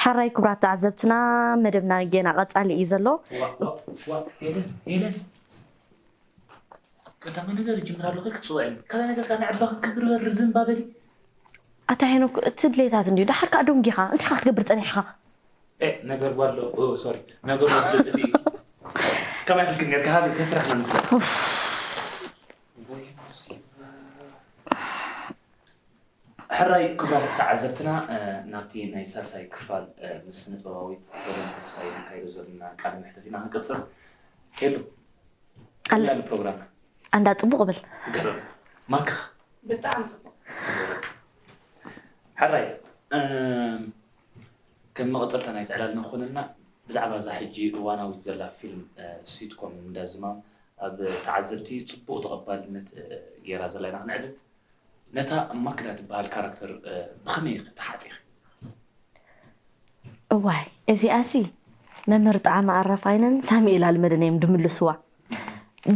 ሕራይ ክቡራት ተዓዘብትና፣ መደብና ጌና ቀጻሊ እዩ ዘሎ። ዋ ዋ ዋ ሄለን ሄለን ቀዳማይ ነገር ይጅምር ኣለኹ ክትፅውዕኒ ካልኣይ ነገር ከዓ ንዕባኺ ክብርበር ርዝን ባበሊ ኣታ ሄኖክ፣ እቲ ድሌታት እንድዩ፣ ደሓር ከዓ ደንጊኻ እንታይ ኢኻ ክትገብር ጸኒሕኻ? ነገር ጓሎ ሶሪ ነገር ጓሎ ከማይ ክልክን ጌርካ ሃበይ ተስራሕና ንፍለጥ ሕራይ ክቡራት ተዓዘብትና ናብቲ ናይ ሳልሳይ ክፋል ምስ ስነ ጥበባዊት ሄለን ተስፋይ ንካይዶ ዘለና ቃለ መሕተት ኢና ክንቅፅል። ሄሉ ኣለ ቀላል ፕሮግራምና ኣንዳ ጽቡቕ ብል ግርም ማክኽ ብጣዕሚ ጽቡቅ። ሕራይ ከም መቐፀልታ ናይ ትዕላልና ክኾነልና ብዛዕባ እዛ ሕጂ እዋናዊት ዘላ ፊልም ሲትኮም እንዳ ዝማም ኣብ ተዓዘብቲ ፅቡቕ ተቐባልነት ገይራ ዘላ ኢና ክነዕልል። ነታ ማክዳ ትበሃል ካራክተር ብኸመይ ኢኺ ተሓፂኺ? እዋይ እዚኣሲ መምህር ጣዕመ ኣረፋይነን ሳሙኤል ኣልመደን እዮም ድምልስዋ።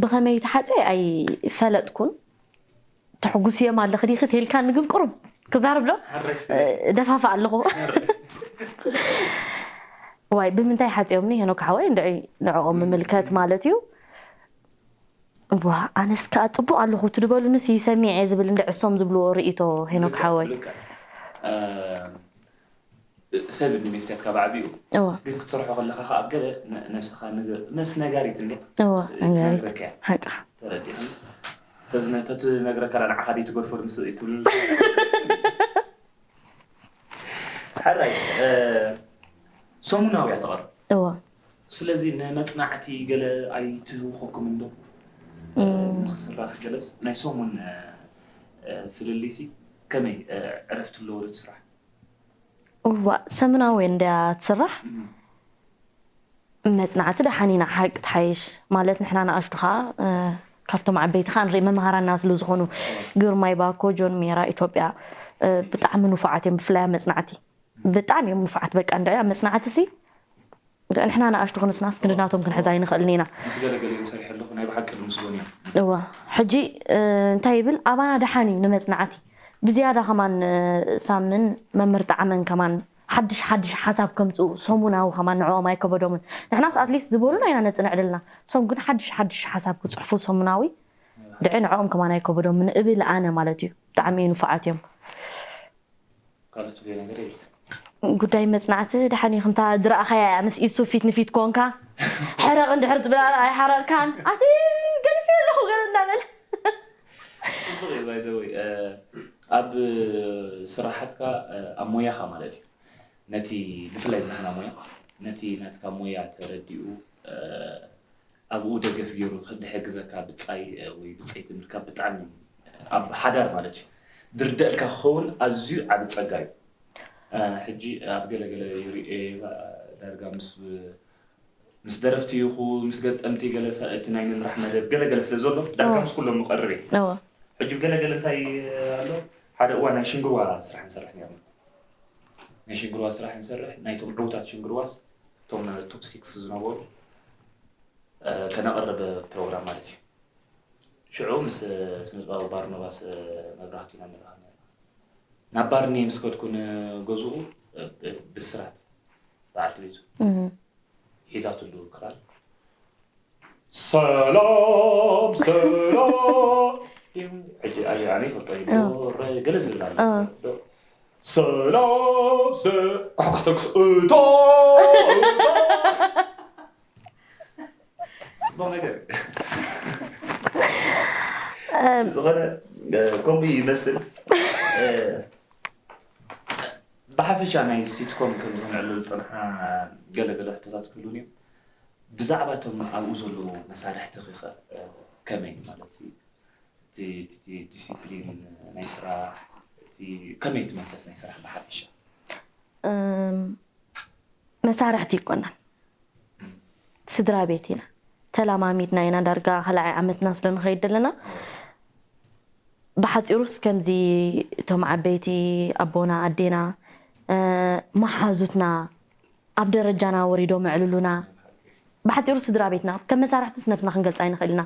ብኸመይ ተሓፀ ኣይፈለጥኩን። ተሕጉስዮም ኣለኺ ዲኺ ተልካኒ ግን ቁሩብ ክዛረብ ዶ ደፋፋ ኣለኹ። ዋይ ብምንታይ ሓፂዮምኒ ሄኖክ ሓወይ እንድዒ ንዕኦም ምምልከት ማለት እዩ። ዋ ኣነስ ከዓ ፅቡቅ ኣለኹ ትድበሉንስ ይሰሚዐ ዝብል እንድዕሶም ዝብልዎ ርእቶ ሄኖክ ሓወይ። ሰብ እንዲ ሜስያትካ ብዓቢኡ እዋ ግን ክትሰርሖ ከለካ ከ ኣብ ገለ ነ- ነብስኻ ንገ- ነፍሲ ነጋሪት እንዲ እዋ ትነግረካ እያ ሓቃ ተረዲእኒ ተዝነ- ተትነግረካ ላ ንዓኻ ደይ ትገድፎ ምስ ትብል ሓራይ እ፣ ሰሙናዊ እያ ተቐርብ እዋ ስለዚ ንመፅናዕቲ ገለ ኣይትህውኸኩም እንዶ እም፣ ንክስራሕ ገለስ ናይ ሰሙን እ፣ እ፣ ፍልልይሲ ከመይ እ፣ ዕረፍቲ ኣለዎ ዶ ትስራሕ እዋ ሰሙናዊ እንድያ ትስራሕ። መፅናዕቲ ደሓን ኢና ሓቂ ትሓይሽ ማለት ንሕና ንኣሽቱ ከዓ እ፣ ካብቶም ዓበይቲ ከዓ ንርኢ መምሃራና ስለ ዝኾኑ ግርማይ ባኮ ጆን ሜራ ኢትዮጵያ እ፣ ብጣዕሚ ንፉዓት እዮም ብፍላይ ኣብ መፅናዕቲ ብጣዕሚ እዮም ንፉዓት በቃ እንድዕያ መፅናዕቲ ሲ ንሕና ንኣሽቱ ክንስናስ ክንድናቶም ክንሕዛ ይንኽእልን ኢና ምስ ገለገሊኦም ሰሪሐ ኣለኹ ናይ ብሓቂ ልምስጎን እዮም እዋ ሕጂ እ፣ እንታይ ይብል ኣባና ደሓን እዩ ንመፅናዕቲ ብዝያዳ ከማን እ፣ ሳምን መምህር ጣዕመን ከማን ሓድሽ ሓድሽ ሓሳብ ከምፅኡ ሰሙናዊ ከማን ንዕኦም ኣይከበዶምን ንሕናስ ኣትሊስት ዝበሉና ኢና ነፅንዕ ደልና ሶም ግን ሓድሽ ሓድሽ ሓሳብ ክፅሕፉ ሰሙናዊ ድዒ ንዕኦም ከማን ኣይከበዶምን እብል ኣነ ማለት እዩ ብጣዕሚ እዩ ንፉዓት እዮም ካልእ ትብልዮ ነገር የለን ጉዳይ መፅናዕቲ ደሓን እዩ ከምታ ዝረኣኻያ እያ ምስ ኢሱ ፊት ንፊት ኮንካ ሕረቕ እንድሕር ትብል ኣላ ኣይሓረቕካን ኣቲ ገዲፈ ኣለኹ ገለ እንዳበለ ፅቡቅ እዩ ባይደወይ ኣብ ስራሓትካ ኣብ ሞያኻ ማለት እዩ ነቲ ብፍላይ ዝሕና ሞያ ነቲ ናትካ ሞያ ተረዲኡ ኣብኡ ደገፍ ገይሩ ድሕግዘካ ብፃይ ወይ ብፀይቲ ምርካብ ብጣዕሚ ኣብ ሓዳር ማለት እዩ ድርደእልካ ክኸውን ኣዝዩ ዓብ ፀጋ እዩ ሕጂ ኣብ ገለገለ ይሪኤ ዳርጋ ምስ ምስ ደረፍቲ ይኹ ምስ ገጠምቲ ገለ እቲ ናይ ምምራሕ መደብ ገለገለ ስለ ዘሎ ዳርጋ ምስ ኩሎም ምቐርብ እየ ሕጂ ገለገለ እንታይ ኣሎ ሓደ እዋ ናይ ሽንግርዋ ስራሕ ንሰርሕ ነርና ናይ ሽንግርዋ ስራሕ ንሰርሕ ናይቶም ዕውታት ሽንግርዋስ እቶም ቶፕ ሲክስ ዝነበሩ ከነቕርብ ፕሮግራም ማለት እዩ ሽዑ ምስ ስነጥበባዊ ባርኖባስ መብራህቱ ኢና ንረኸብ ነርና ናብ ባርኒ ምስ ከድኩ ንገዝኡ ብስራት በዓልቲ ቤቱ ሒዛትሉ ክራር ሰላም ሰላም ሕጂ ኣየ ኣነ ይፈልጦ እዩ ገለ ዝብል ኣሎ ሰላም ኳሕኳሕ ተኩስ እቶ ጽቡቅ ነገር ዝኾነ ከምኡ ይመስል ብሓፈሻ ናይ ሲትኮም ከም ዘንዕሉ ዝፀንሓ ገለገለ ሕቶታት ክህሉን እዮም ብዛዕባ እቶም ኣብኡ ዘለዉ መሳርሕቲ ኸ ከመይ ማለት እቲ ዲሲፕሊን ናይ ስራሕ እቲ ከመይ እቲ መንፈስ ናይ ስራሕ ብሓፈሻ መሳርሕቲ ይኮናን ስድራ ቤት ኢና ተላማሚድና ኢና ዳርጋ ካልኣይ ዓመትና ስለ ንኸይድ ዘለና ብሓፂሩስ ከምዚ እቶም ዓበይቲ ኣቦና ኣዴና መሓዙትና ኣብ ደረጃና ወሪዶም የዕልሉና ብሓፂሩ ስድራ ቤትና ከም መሳርሕትስ ነብስና ክንገልፃ ኣይንኽእል ኢና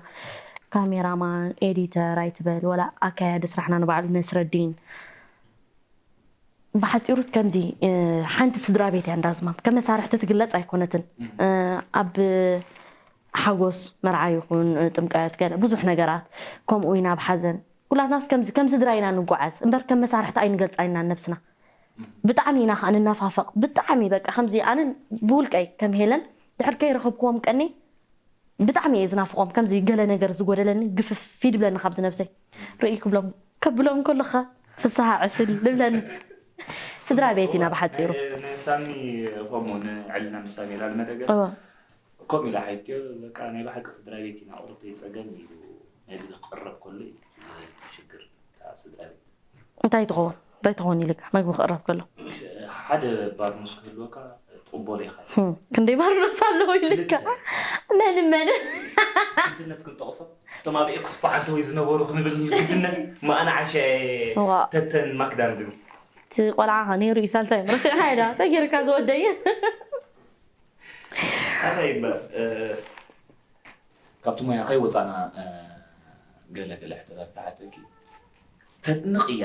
ካሜራማን ኤዲተር ኣይትበል ወላ ኣካያዲ ስራሕና ንባዕሉ ነስረዲን ብሓፂሩስ ከምዚ ሓንቲ ስድራ ቤት እያ እንዳዝማም። ከም መሳርሕቲ ትግለፅ ኣይኮነትን። ኣብ ሓጎስ መርዓ ይኹን ጥምቀት ገለ ብዙሕ ነገራት፣ ከምኡ ኢና ኣብ ሓዘን። ኩላትናስ ከምዚ ከም ስድራ ኢና ንጓዓዝ እምበር ከም መሳርሕቲ ኣይንገልፃ ኢና ነብስና። ብጣዕሚ ኢና ከዓ ንናፋፈቕ። ብጣዕሚ በቃ ከምዚ ኣነ ብውልቀይ ከም ሄለን ድሕር ከይረኸብክዎም ቀኒ ብጣዕሚ እየ ዝናፍቖም። ከምዚ ገለ ነገር ዝጎደለኒ ግፍፍ ይድብለኒ ካብዚ ነብሰይ። ርእይ ክብሎም ከብሎም ከለኻ ፍስሃ ዕስል ልብለኒ። ስድራ ቤት ኢና ብሓፂሩ። ንሳሚ ከምኡ ንዕልና ምሳሚ ኢላ ንመደገር እወ ከምኡ ኢላ ሓይትዮ በቃ ናይ ብሓቂ ስድራ ቤት ኢና ቁርብ ጸገም ኢሉ ነዚ ክቕረብ ከሎ እዩ ሽግር ስድራ ቤት እንታይ ትኸውን እንታይ ትኸውን ኢልካ መግቢ ክቕረብ ከሎ ሓደ ባርሙስ ክህልወካ ትቕበሎ ኢኻ ክንደይ ባርኖስ ኣለዎ ኢልካ መን መን ግድነት ክንጠቕሶ እቶም ኣብ ኤክስፖ ዓንተወይ ዝነበሩ ክንብል ግድነት ማኣና ዓሻ ተተን ማክዳን ግን እቲ ቆልዓ ከ ነይሩ እዩ ሳልሳይ ረሲዕካ ኢዳ እንታይ ጌርካ ዝወደየ ኣታይ እምበር ካብቲ ሞያ ከይወፃና ገለ ገለ ሕቶታት ክሓተኪ ተድንቕ እያ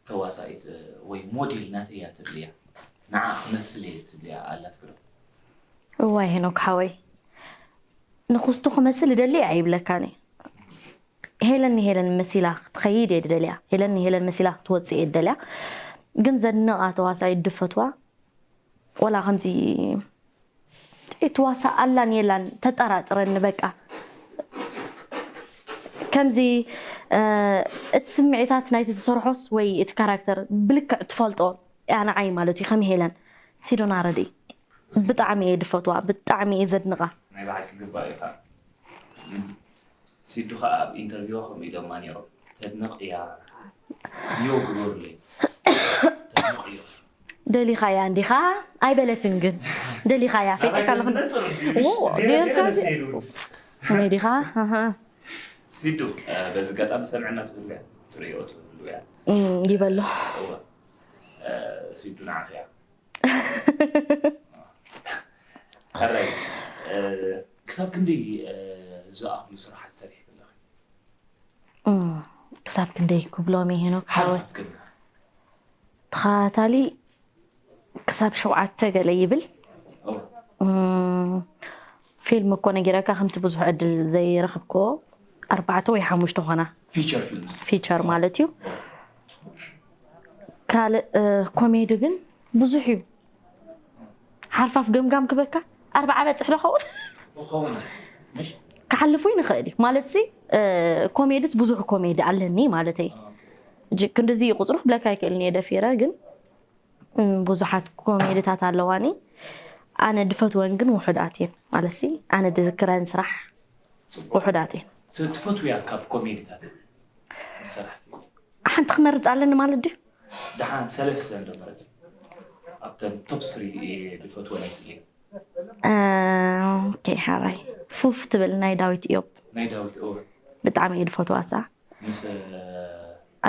ተዋሳኢት ወይ ሞዴል ናተይ እያ ትብል እያ ንዓ ክመስል እየ ትብል እያ ኣላትክ ዶ እዋይ ሄኖክ ሓወይ ንክስቱ ክመስል እደሊ እያ ይብለካኒ ሄለን ንሄለን መሲላ ክትኸይድ እየ ድደልያ ሄለን ንሄለን መሲላ ክትወፅእ እየ ድደልያ ግን ዘድንቓ ተዋሳኢት ድፈትዋ ወላ ከምዚ ትዋሳእ ኣላን የላን ተጠራጥረኒ በቃ ከምዚ እቲ ስምዒታት ናይቲ ትሰርሖስ ወይ እቲ ካራክተር ብልክዕ ትፈልጦ እያ ንዓይ ማለት እዩ ከም ሄለን ሲዶና ረድኢ ብጣዕሚ እየ ድፈትዋ ብጣዕሚ እየ ዘድንቓ ናይ በዓል ክግባእ እዩ ከዓ ሲዱ ከዓ ኣብ ኢንተርቪዋ ከምኡ ኢሎማ ነይሮም ተድንቕ እያ ዮ ግበሩለይ ተድንቕ እዮ ደሊኻያ እንዲኻ ኣይበለትን ግን ደሊኻያ ፈይጠካ ኣለኹ ዜርካ ዲኻ ሲዱ በዚ ገጣሚ ሰምዕና ትህሉ እያ ትርእዮ ትህሉ እያ ይበሎ ሲዱ ንዓኺ እያ ሕራይ ክሳብ ክንደይ ዝኣኽሉ ስራሓት ሰሪሕኪ ኣለኺ ክሳብ ክንደይ ክብሎም እየ ሄኖክ ሓወይ ተኸታታሊ ክሳብ ሸውዓተ ገለ ይብል ፊልም እኮ ነጊረካ ከምቲ ብዙሕ ዕድል ዘይረኽብክዎ ኣርባዕተ ወይ ሓሙሽተ ኾና ፊቸር ፊልምስ ፊቸር ማለት እዩ ካልእ ኮሜዲ ግን ብዙሕ እዩ ሓርፋፍ ገምጋም ክበካ ኣርባዓ በፅሕ ዶ ኸውን ኸውን ምሽ ክሓልፉ ንኽእል እዩ ማለት ሲ ኮሜድስ ብዙሕ ኮሜዲ ኣለኒ ማለት እዩ ጂ- ክንድዚ እዩ ቁፅሩ ክብለካ ኣይክእልን እየ ደፊረ ግን እም፣ ብዙሓት ኮሜድታት ኣለዋኒ ኣነ ድፈትወን ግን ውሑዳት እየን ማለት ሲ ኣነ ድዝክረን ስራሕ ውሑዳት እየን ት- ትፈትውያ ካብ ኮሜዲታት ዝሰራሕ ሓንቲ ክመርፅ ኣለኒ ማለት ድዩ ደሓን ሰለስተ እንዶ መረፅ ኣብተን ቶፕ ስሪ እየ ዝፈትወን ኣይትልየ ኦኬ ሓራይ ፉፍ ትብል ናይ ዳዊት እዮብ ናይ ዳዊት እወ ብጣዕሚ እየ ዝፈትዋ እሳ ምስ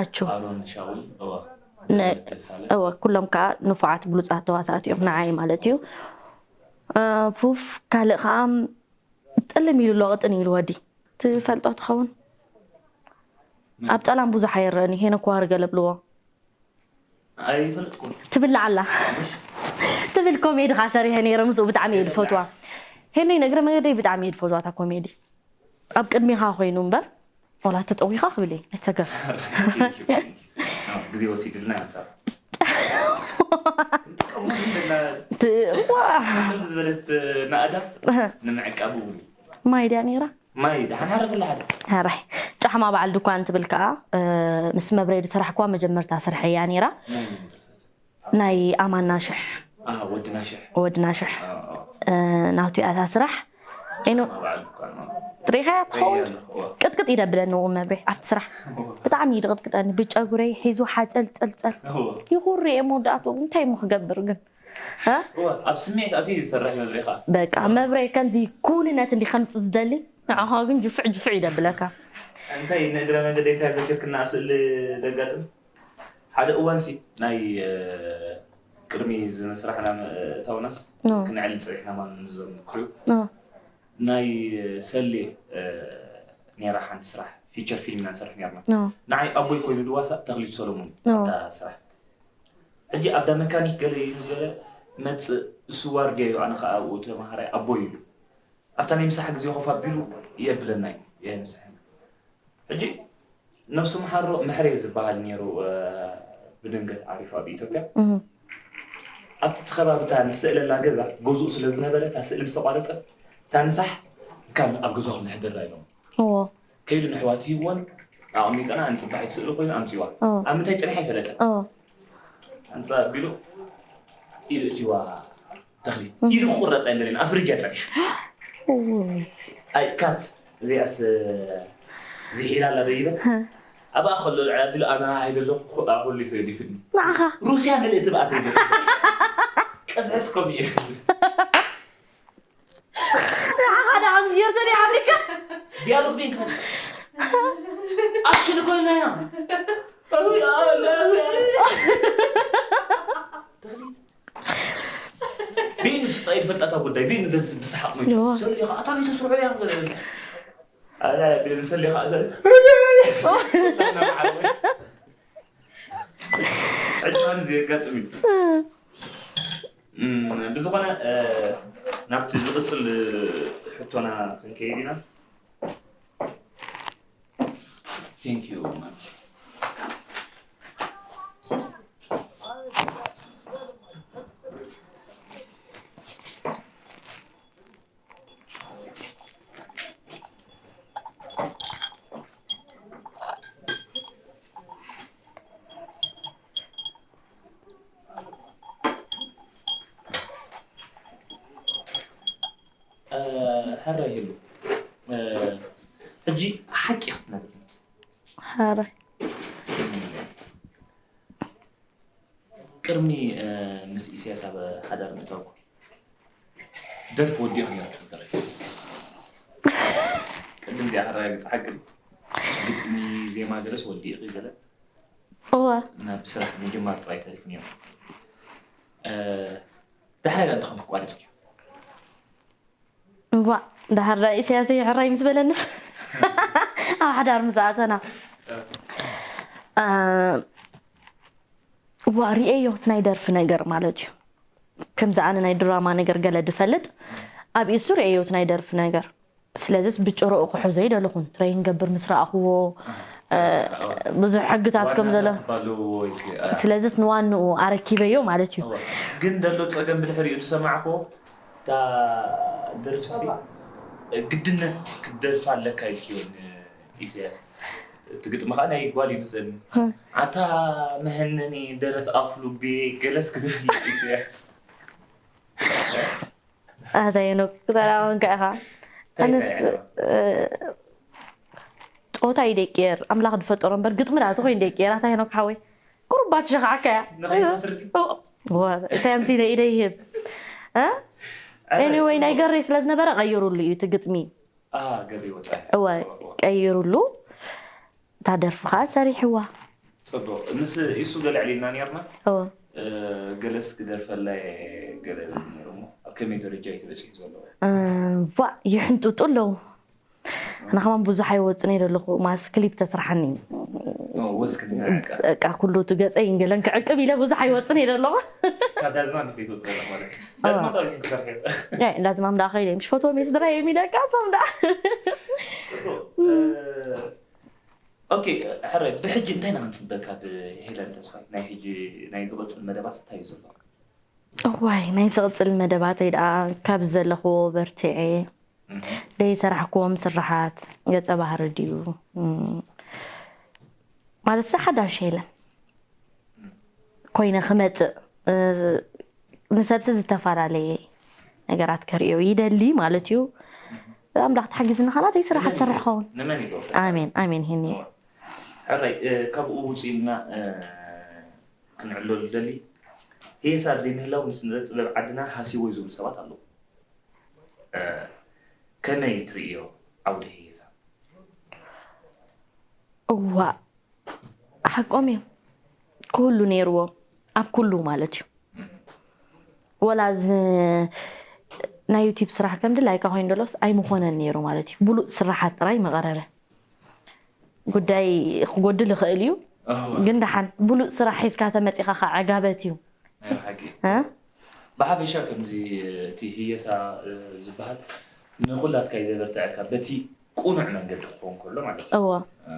ኣቹ ኣሮን ሻውል እወ ነ- ደሳለ እወ ኩሎም ከዓ ንፉዓት ብሉፃት ተዋሳእቲ እዮም ንዓይ ማለት እዩ እ፣ ፉፍ ካልእ ከዓ ጥልም ኢሉ ኣሎ ቅጥን ኢሉ ወዲ ትፈልጦ ትኸውን ኣብ ፀላም ብዙሕ ኣይረአን እዩ ሄነ ክዋር ገለ ብልዎ ኣይፈልጥኩም ትብላዕ ኣላ ትብል ኮሜዲ ከዓ ሰሪሐ ነይረ ምስኡ ብጣዕሚ እየ ዝፈትዋ ሄነይ ነግረ መገደይ ብጣዕሚ እየ ዝፈትዋ እታ ኮሜዲ ኣብ ቅድሚኻ ኮይኑ እምበር ዋላ ተጠዊኻ ክብል እየ ኣይትሰገር ግዜ ወሲድልና ያንሳብ ዝበለት ናእዳ ንምዕቃብ እውን ማይ ድያ ነይራ ማይ ደሓን ዓረፈላ ሓደ ሕራይ ጫሕማ በዓል ድኳን ትብል ከዓ ምስ መብረይ ዝሰራሕኳ መጀመርታ ስርሐ እያ ነይራ ናይ ኣማና ሽሕ ወድና ሽሕ ወድና ሽሕ ናቱ እያ እታ ስራሕ ኖ ሪኢኻያ ትኸውን ቅጥቅጥ ይደብለኒ ው መብሬ ኣብቲ ስራሕ ብጣዕሚ እዩ ድቅጥቅጠኒ ብጨጉረይ ሒዙ ሓፀልፀልፀል ይኹሪ እየ መወዳእትኡ እንታይ እሞ ክገብር ግን ኣብ ስምዒት ኣትዩ ዝሰርሕ መብሬ ከዓ በቃ መብሬ ከምዚ ኩልነት እንዲ ከምፅ ዝደሊ ንዓኻ ግን ጅፍዕ ጅፍዕ ይደብለካ እንታይ ንእግረ መንገደይ እንታይ ዘኪርክና ኣብ ስእሊ ደጋጥም ሓደ እዋንሲ ናይ ቅድሚ ዝመስራሕና እታውናስ ክንዕል ፀኒሕና ማለት ንዞም ክሪው ናይ ሰሌ ነራ ሓንቲ ስራሕ ፊቸር ፊልም ኢና ንሰርሕ ነርና ንዓይ ኣቦይ ኮይኑ ድዋሳ ተክሊቱ ሰሎሞን ኣብታ ስራሕ ሕጂ ኣብዳ መካኒክ ገለ ኢሉ ገለ መጽእ፣ እሱ ዋርድያ እዩ፣ ኣነ ከኣ ኣብኡ ተማሃራይ ኣቦይ ኢሉ። ኣብታ ናይ ምሳሕ ግዜ ኮፍ ኣቢሉ የብለና እዩ፣ የምስሐና። ሕጂ ነብሱ ምሓሮ ምሕሬ ዝበሃል ነይሩ፣ እ፣ ብድንገት ዓሪፉ ኣብ ኢትዮጵያ። ኣብቲ እቲ ከባቢ እታ ንስእለላ ገዛ ገዝኡ ስለ ዝነበረ፣ እታ ስእሊ ምስ ተቋረጸት፣ እታ ምሳሕ ካብ ኣብ ገዛኹም ነሕድራ ኢሎም። እዎ። ከይዱ ንሕዋት ሂብወን ኣቐሚጠና፣ ንጽባሕ ትስእሊ ኮይኑ ኣምጺዋ። እዎ። ኣብ ምንታይ ጽኒሓ ኣይፈለጠን። እዎ። ኣምጻ ኣቢሉ ኢዱ እቲዋ ተኽሊት። እም። ኢዱ ክቑረጽ ኣይደልን፣ ኣብ ፍርጅ እያ ጸኒሓ። እውይ። ኣይ፣ ካት፣ እዚኣስ፣ ዝሒላ ኣላ ዶ ይበል? ሀ። ኣብኣ ከሎ ልዕል ኣቢሉ ኣነ ሃይለ ኣለኹ፣ ኹ-፣ ኣብ ኩሉ ይሰግድ ይፍድኒ። ንዓኻ? ሩስያ ምልእቲ ብኣት ይበል። ቀዝሕስ ከምኡ እዩ። ንዓኻ ደኣ ኣብዚ ጌርቶ ዲኣ ኣፍሪካ? ዲያሎግ ቤን ክመጽእ። ኣክሽን እኮ ኢልና ኢና። ቤን ውስጣ ይፈልጣታ ጉዳይ፣ ቤን በዚ ብሰሓቕ መይቱ። እዋ። ሰሊኻ፣ ኣታ ቤት ስርሑ ዲያ? ኣላ፣ ቤን ሰሊኻ፣ ኣታ ዕድማን ዘየጋጥም እዩ። እም፣ ብዝኾነ፣ እ፣ ናብቲ ዝቕጽል ሕቶና ክንከይድ ኢና። Thank you, man. እ፣ ሕራይ ሄሉ፣ እ፣ ሕጂ ሓቂ ክትነግርኒ። ሕራይ። ቅድሚ፣ እ፣ ምስ ኢሳያስ ኣብ ሓዳር ምእታውኩ ደርፊ ወዲእኺ ነይርኪ ትብለኒ። ቅድም እዚኣ ከረጋግጽ ሓቂ ድዩ? ግጥሚ፣ ዜማ ገለስ ወዲእኺ ገለ? እወ። ናብ ስራሕ ምጅማር ጥራይ ተሪፍኒ እዮም። እ፣ ዳሕራይ እንታይ ኮንኪ ኣቋሪጽክዮ? እዋእ፣ ደሓር ደኣ ኢሳያስ ሕራይ ምስ በለንስ ኣብ ሓዳር ምስ ኣተና። እ፣ እዋእ፣ ርእየዮ እቲ ናይ ደርፊ ነገር ማለት እዩ። ከምዚ ኣነ ናይ ድራማ ነገር ገለ ድፈልጥ፣ ኣብ ኢሱ ርእየዮ እቲ ናይ ደርፊ ነገር። ስለዚስ ብጭሮኡ ክሕዞ ይደለኹን፣ ትሬን ገብር ምስ ረኣኽዎ፣ እ፣ ብዙሕ ሕግታት ከም ዘሎ። ዋናታት ባሉ ወይ፣ እ፣ ስለዚስ ንዋንኡ ኣረኪበዮ ማለት እዩ። እወ። ግን ዘሎ ጸገም ብድሕሪኡ ዝሰማዕክዎ፣ እታ ደርፍሲ ግድነት ክትደርፋ ኣለካ ኢልክዮ ን-፣ ኢሳያስ። እቲ ግጥሚ ኸኣ ናይ ጓል ይመስለኒ። ህ። ኣታ መሀነኒ ደረት ኣፍ ሉቤ ገለስ ክብል ኢሳያስ። ኣታ ሄኖክ፣ ተራውን ከኣ ኢኻ። እንታይ ኣነስ፣ እንታይ እ፣ ጾታ እዩ ደይቅየር፣ ኣምላኽ ዝፈጠሮ እምበር ግጥሚ ደኣ ተኾይኑ ደይቅየር። ኣታ ሄኖክ ሓወይ፣ ቁሩብ ባትሪ ሸኻዕካ እያ። ንኸይፈስር ድዩ? ኦ፣ ዋ፣ እንታይ ኣምሲለ ኢደ ይህብ። እ? ኣረ፣ ኤኒወይ፣ ናይ ጽቡቕ። ገሬ ስለ ዝነበረ ቀይሩሉ እዩ እቲ ግጥሚ። አ፣ ገሬ ወጻኢ። እወ፣ እወ፣ እወ። ቀይሩሉ። እታ ደርፊ ኸኣ ሰሪሕዋ። ጽቡቕ። ምስ ኢሱ ገለ ኣዕሊልና ኔርና። እወ። እ፣ ገለስ ክደርፈላ እየ ገለ ብል ኔሩ እሞ፣ ኣብ ከመይ ደረጃ እዩ ተበጺሑ ዘሎ? እ፣ ዋ፣ ይሕንጥጡ ኣለዉ። ኣነ ከማን ብዙሕ ኣይወጽን እየ ዘለኹ፣ ማስ ክሊፕ ተስርሓኒ። ኦ፣ ወስክኒ፣ በቃ። በቃ፣ ኩሉ እቲ ገጸይ እንገለን ክዕቅብ ኢለ ብዙሕ ኣይወጽን እየ ዘለኹ። ካብ ዳዝማም ከይትወጽእ ዘለኹ ማለት እዩ። ኦ። ዳዝማም ካብ ኢልኪ ትሰርሒ? ኣይ፣ ዳዝማም ደኣ ከይደ፣ ምሽ ፈትዎም እየ ስድራይ እዮም ኢለ፣ በቃ፣ እሶም ደኣ። ጽቡቕ። እ፣ ኦኬ፣ ሕራይ፣ ብሕጂ እንታይ ኢና ክንጽበ ካብ ሄለን ተስፋይ? ናይ ሕጂ፣ ናይ ዝቕጽል መደባት እንታይ እዩ ዘሎ? እዋይ፣ ናይ ዝቕጽል መደባተይ ደኣ ካብ ዘለኽዎ በርቲዐ፣ እህ። ደይሰራሕክዎም ስራሓት፣ ገጸ ባህሪ ድዩ? እም፣ ማለት፣ ሓዳሽ ሄለን ኮይነ ክመጽእ፣ እ፣ ንሰብሲ ዝተፈላለየ ነገራት ከርእዮ ይደሊ ማለት እዩ። ኣምላኽ ተሓጊዝኒ ኸኣ ናተይ ስራሕ ንመን ትሰርሕ እዩ? ኸውን። ንመን እዩ? ኣሜን፣ ኣሜን፣ ሄኒ። እዋ። ሕራይ፣ እ፣ ካብኡ ውጽእ ኢልና፣ እ፣ ክንዕለሉ ዝደሊ፣ ህየሳ ኣብ ዘይምህላው ንስነ ጥበብ ዓድና ሃስይዎ እዩ ዝብሉ ሰባት ኣለዉ። እ፣ ከመይ ትርእዮ ዓውዲ ህየሳ? እዋእ፣ ሓቆም እዮም። ክህሉ ነይርዎ፣ ኣብ ኩሉ ማለት እዩ። ወላ እዚ ናይ ዩቲዩብ ስራሕ ከም ድላይካ ኮይኑ ደሎስ ኣይምኾነን ነይሩ ማለት እዩ። ብሉጽ ስራሓት ጥራይ መቐረበ። ጉዳይ ክጎድል ይኽእል እዩ። እወ። ግን ደሓን ብሉፅ ስራሕ ሒዝካ ተመፂኻ ከዓ ዕጋበት እዩ። ናይ ብሓቂ እ? ብሓፈሻ ከምዚ እቲ ህየሳ እ፣ ዝበሃል ንኩላትካ እዩ ዘበርትዐካ በቲ ቁኑዕ መንገዲ ክኸውን ከሎ ማለት እዩ። እዎ እ፣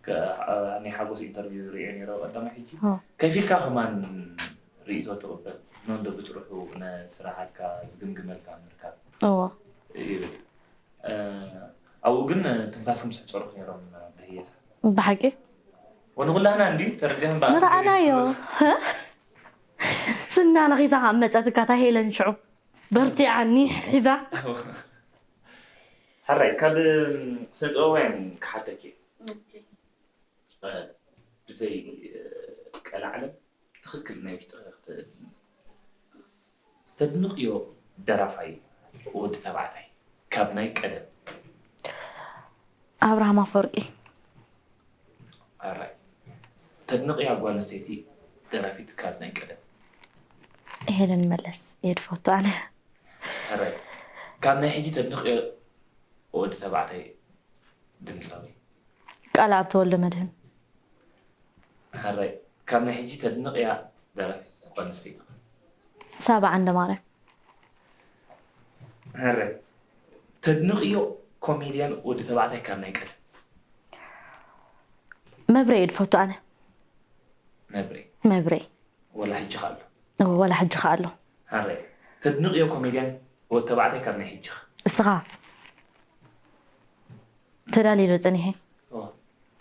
ከ- እ፣ ናይ ሓጎስ ኢንተርቪው ዝርእዮ ነይረ ቀዳማይ ሕጂ እ። ከፊልካ ከማን ርእይቶ ትቕበል ኖንዶ ብጥርሑ ንስራሓትካ ዝግምግመልካ ምርካብ እዎ ይብል። እ፣ ኣብኡ ግን ትንፋስ ምስ ሕፀሩኽ ነይሮም ብህየሳ ብሓቂ ወንኩላህና እንድዩ ተረዲኹም በኣ ንረኣናዮ ስና ነኺሳ ካብ መፀትካ እታ ሄለን ሽዑ በርቲዓኒ ሒዛ ሕራይ ካብ ስነ ጥበባውያን ክሓተኪ እ፣ ብዘይ እ፣ ቀልዓለም ትኽክል ናይ ውሽጥኺ ክትእልሚ ተድንቕዮ ደራፋይ ወዲ ተባዕታይ ካብ ናይ ቀደም ኣብርሃም ኣፈወርቂ ኣራይ ተድንቕያ ጓል ኣንስተይቲ ደራፊት ካብ ናይ ቀደም ሄለን መለስ እየ ድፈቱ ኣነ ኣራይ ካብ ናይ ሕጂ ተድንቕዮ ወዲ ተባዕታይ ድምፃዊ ቃል ኣብ ተወልደ መድህን ሕራይ ካብ ናይ ሕጂ ተድንቕያ ደራፊት ጓል ኣንስተይቲ ሳባ ዓንደ ማርያም ሕራይ ተድንቕዮ ኮሜድያን ወዲ ተባዕታይ ካብ ናይ ቀደም መብረ እየ ድፈቱ ኣነ መብሬ መብረ ወላ ሕጂ ኣሎ እዎ፣ ወላ ሕጂ ከ ኣሎ ሕራይ ተድንቕዮ ኮሜድያን ወዲ ተባዕታይ ካብ ናይ ሕጂ እስኻ ተዳልየ ዶ ፀኒሐ ኦ፣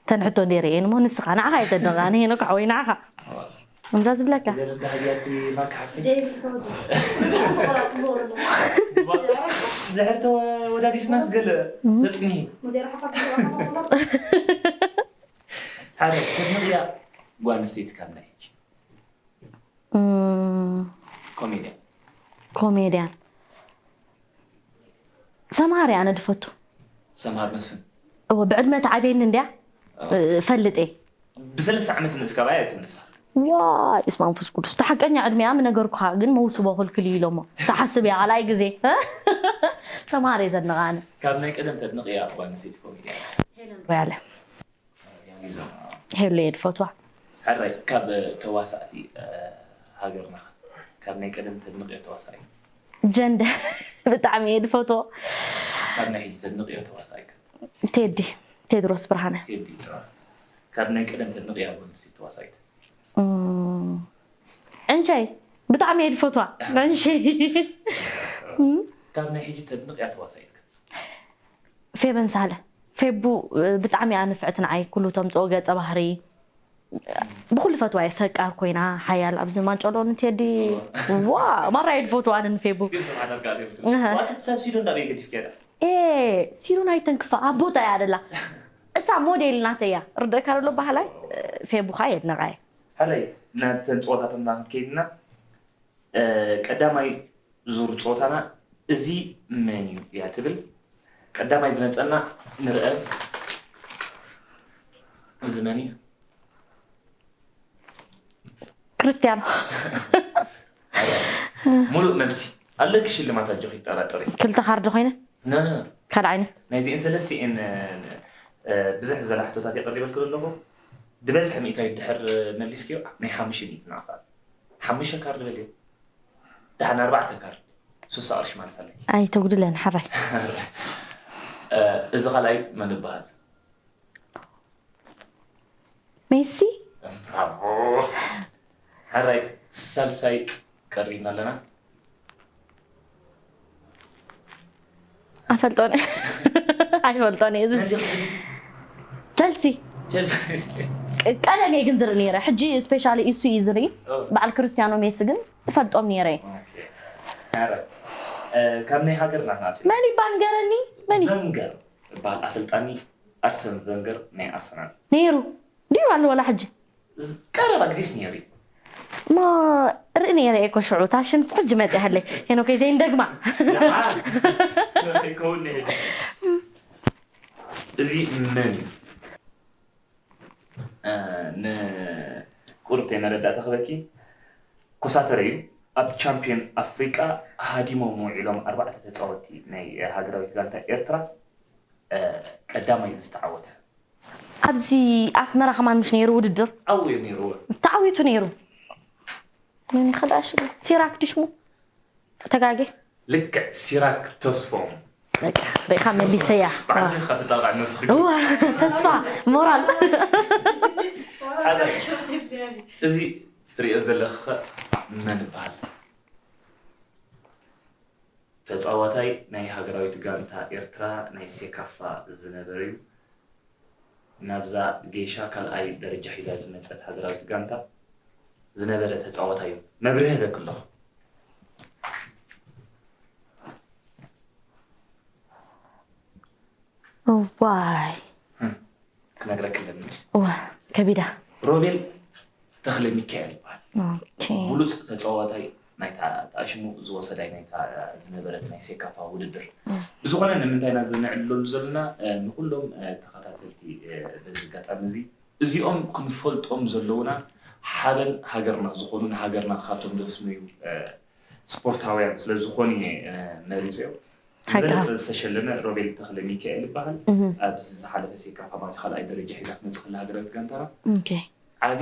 ተንሕቶ ነይረ እየን እሞ ንስኻ ንዓኻ እየ ዘድንቓ ንሄኖክ ሓወይ ንዓኻ ከምዛ ዝብለካ ገለ እንዳሃያቲ ማካ ሓፍተይ ዘይብል ተወዲ ተቆራጥሞ ድሕር ተወዳዲስናስ ገለ ተፅንሂ ሓደ ተድንቕያ ጓል ኣንስተይቲ ካብ ናይ ሕጂ እም፣ ኮሜድያ ኮሜድያን ሰምሃር እየ ኣነ ድፈቱ ሰምሃር መስፍን እዎ ብዕድመ ተዓብየኒ እንድያ እ፣ ፈልጥ እየ ብሰለስተ ዓመት ንእስካባ እያ ትምልሳ ዋይ እስመ መንፈስ ቅዱስ እቲ ሓቀኛ ዕድሚኣ ምነገርኩኻ ግን መውስቦ ክልክል እዩ ኢሎሞ ተሓስብ እያ ካልኣይ ግዜ ሰምሃር እየ ዘድንቓ ኣነ ካብ ናይ ቀደም ተድንቕያ ጓል ኣንስተይቲ ኮሜድያ ሮያለ ሄሉ እየ ድፈትዋ ሕራይ ካብ ተዋሳእቲ እ፣ ሃገርና ካብ ናይ ቀደም ተድንቕዮ ተዋሳኢ ጀንደ ብጣዕሚ እየ ድፈትዎ ካብ ናይ ሕጂ ተድንቕዮ ተዋሳኢ ቴዲ ቴድሮስ ብርሃነ ቴዲ ጥራ ካብ ናይ ቀደም ተድንቕያ ጓል ኣንስተይቲ ተዋሳኢት እም፣ ዕንሸይ ብጣዕሚ እየ ድፈትዋ ዕንሸይ ካብ ናይ ሕጂ ተድንቕያ ተዋሳኢት ፌበን ሳለ ፌቡ እ፣ ብጣዕሚ እያ ንፍዕቲ ንዓይ ኩሉ ተምፅኦ ገፀ ባህሪ ብኩሉ ፈትዋ እየ ፈቃር ኮይና ሓያል ኣብዚ ማንጨሎ ንቴዲ ዋ ማራ እየ ድፈትዋ ኣነ ንፌቡ ግን ሰብ ሓዳርካ እህ። ዋትት ሳሲዶ እንዳበይ ገዲፍካ ዳ ኤ ሲሩን ኣይተንክፋ ኣብ ቦታ እያ ደላ እሳ ሞዴል ናተይ እያ ርደእካ ደሎ ባህላይ እ፣ ፌቡኻ የድነቓ እየ ሕራይ ናብተን ፀወታትና ክንከይድና እ፣ ቀዳማይ ዙር ፀወታና እዚ መን እዩ እያ ትብል ቀዳማይ ዝመፀና ንርአ እዚ መን እዩ ክርስቲያኖ ሙሉእ መልሲ ኣለኪ ሽልማት ኣጆኺ ይጠራጠሪ ክልተ ካርዲ ኮይነ ነ ነ ካልኣይነት ናይዚኤን ሰለስቲኤን እ፣ ብዙሕ ዝበላ ሕቶታት የቐሪበልኪ ዘለኹ ብበዝሒ ሚእታዊት ድሕር መሊስኪዮ ናይ ሓሙሽተ ሚእቲ ንኣኻል ሓሙሽተ ካርድ በልዮ ደሓን ኣርባዕተ ካርድ ሱሳ ቅርሺ ማለት ኣለኪ ኣይተጉድለን ሓራይ እ፣ እዚ ካልኣይ መን ይበሃል ሜሲ ብራቮ ሓራይ ሳልሳይ ቀሪብና ኣለና ኣፈልጦን ኣይፈልጦን እየ እዚ ቸልሲ ቸልሲ ቀደም እየ ግን ዝርኢ ነይረ ሕጂ ስፔሻሊ ኢሱ እዩ ዝርኢ በዓል ክርስቲያኖ ሜሲ ግን እፈልጦም ነይረ ኦኬ። ሓራይ እ፣ ካብ ናይ ሃገርና ናት መን ይባ ንገረኒ መን እዩ ቨንገር ዝበሃል ኣሰልጣኒ ኣርሰን ቨንገር ናይ ኣርሰናል ነይሩ ድዩ ኣሎ ወላ ሕጂ ቀረባ ግዜስ ነይሩ እዩ ማ ርኢ ነይረ እየ ኮሽዑ እታ ሽምስ ሕጂ መፅያሃለይ ሄኖከይ ዘይንደግማ ይከውን ነይሩ እዚ መን እዩ እ፣ ንቁሩብ ናይ መረዳእታ ክበኪ ኮሳተረ እዩ ኣብ ቻምፒዮን ኣፍሪቃ ሃዲሞም ውዒሎም ኣርባዕተ ተፃወቲ ናይ ሃገራዊት ጋንታ ኤርትራ እ፣ ቀዳማይ ዝተዓወተ ኣብዚ ኣስመራ ከማን ምሽ ነይሩ ውድድር? ዓው እዩ ነይሩ። ተዓዊቱ ነይሩ። መን ይኸዳ ሽሙ? ሲራክ ድሽሙ? ተጋጌ? ልክዕ ሲራክ ተስፎም። በቃ ሪኢኻ መሊሰያ። ባዕልኻ ተጣቕዕ ነብስኺ። እዋ፣ ተስፋ፣ ሞራል። ሓደ፣ እዚ ትሪኦ ዘለኻ መን ይበሃል? ተጻዋታይ ናይ ሃገራዊት ጋንታ ኤርትራ ናይ ሴካፋ ዝነበረ እዩ። ናብዛ ጌሻ ካልኣይ ደረጃ ሒዛ ዝመጸት ሃገራዊት ጋንታ ዝነበረ ተጻዋታይ እዩ። መብርሂ ህበኪ ኣለኹ። እዋይ ክነግረኪ ኣለኒ። እዋ ከቢዳ ሮቤል ተኽለ ሚካኤል ይበሃል። ኦኬ ብሉፅ ተፃዋታይ ናይታ ጣሽሙ ዝወሰዳይ ናይታ ዝነበረት ናይ ሴካፋ ውድድር ብዝኾነ ንምንታይ ኢና ዘነዕልለሉ ዘለና ንኩሎም ተኸታተልቲ በዚ ኣጋጣሚ እዚ እዚኦም ክንፈልጦም ዘለውና ሓበን ሃገርና ዝኾኑ ንሃገርና ካብቶም ዘስመዩ ስፖርታውያን ስለዝኾኑ እየ መሪፀዮ። ዝበለፀ ዝተሸለመ ሮቤል ተኽለ ሚካኤል ይበሃል። ኣብዚ ዝሓለፈ ሴካፋ ማለት ካልኣይ ደረጃ ሒዛ ትመፅእ ከላ ሃገራዊት ጋንታና ዓብዪ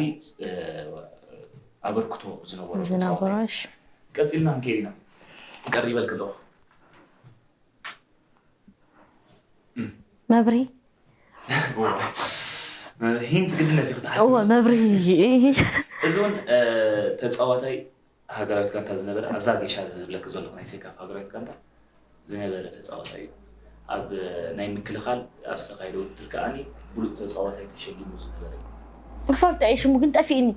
ኣበርክቶ ዝነበሮ ተፃዋታይ። ዝነበሮሽ ቀፂልና ክንከይድ ኢና። ቀሪበልክ ኣለኹ። መብሪ ሂንት ግድነት እዩ ክትሓት እወ መብሪ እዚ እውን ተፃዋታይ ሃገራዊት ጋንታ ዝነበረ ኣብዛ ጌሻ ዝብለክ ዘለኹ ናይ ሴካፋ ሃገራዊት ጋንታ ዝነበረ ተፃዋታይ እዩ። ኣብ ናይ ምክልኻል ኣብ ዝተኻየደ ውድድር ከዓኒ ብሉፅ ተፃዋታይ ተሸሊሙ ዝነበረ እዩ። ክፈልጦ እየ ሽሙ ግን ጠፊእኒ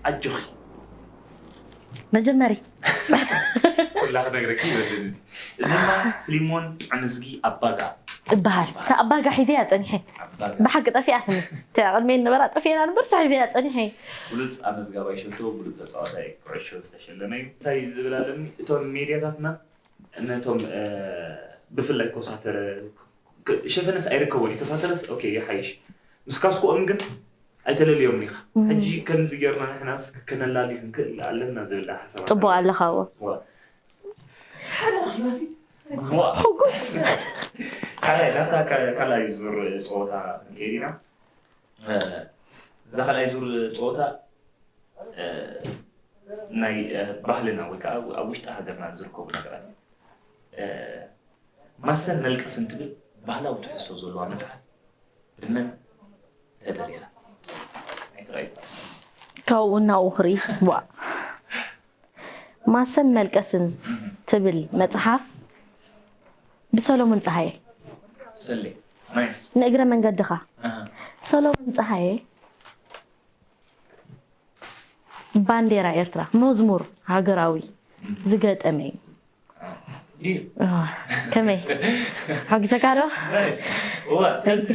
ኣጆኺ መጀመሪ ኩላ ክነግረኪ ይበልኒ እዚ ድማ ፍሊሞን ጥዑምዝጊ ኣባጋ እበሃል እታ ኣባጋ ሒዘ እያ ፀኒሐ ኣባጋ ብሓቂ ጠፊኣትኒ እቲያ ቅድመይ ነበራ ጠፊኤና ንበር ሳ ሒዘ እያ ፀኒሐ ብሉፅ ኣመዝጋባይ ሸቶ ብሉፅ ተፃዋታይ ኩዕሾ ዝተሸለመ እዩ እንታይ ዝብል ኣለኒ እቶም ሜድያታትና ነቶም ብፍላይ ኮሳተረ ሸፈነስ ኣይርከቦን እዩ ተሳተረስ ኦኬ ይሓይሽ ምስ ካስኮኦም ግን ኣይተለልዮም ኒኻ ሕጂ ከምዚ ጌርና ንሕናስ ከነላሊ ክንክእል ኣለና ዝብል ሓሳብ ፅቡቅ ኣለካ እዎ ሓደ ክፍለሲ ሕጉስ ናብታ ካልኣይ ዙር ፀወታ ክንከይድ ኢና እዛ ካልኣይ ዙር ፀወታ ናይ ባህልና ወይ ከዓ ኣብ ውሽጢ ሃገርና ዝርከቡ ነገራት ማሰን መልቀስን ትብል ባህላዊ ትሕዝቶ ዘለዋ መፅሓፍ ብመን ተደሪሳ? ናይ ትራይ ካብኡ እናኡ ክርኢ ዋ ማሰን መልቀስን ትብል መፅሓፍ ብሰሎሙን ፀሃየ ሰሌ ናይስ ንእግረ መንገድኻ ሰሎሙን ፀሃየ ባንዴራ ኤርትራ መዝሙር ሃገራዊ ዝገጠመ እዩ ድዩ ከመይ ሓጊዘካ ዶ ናይስ እዋ ከምዚ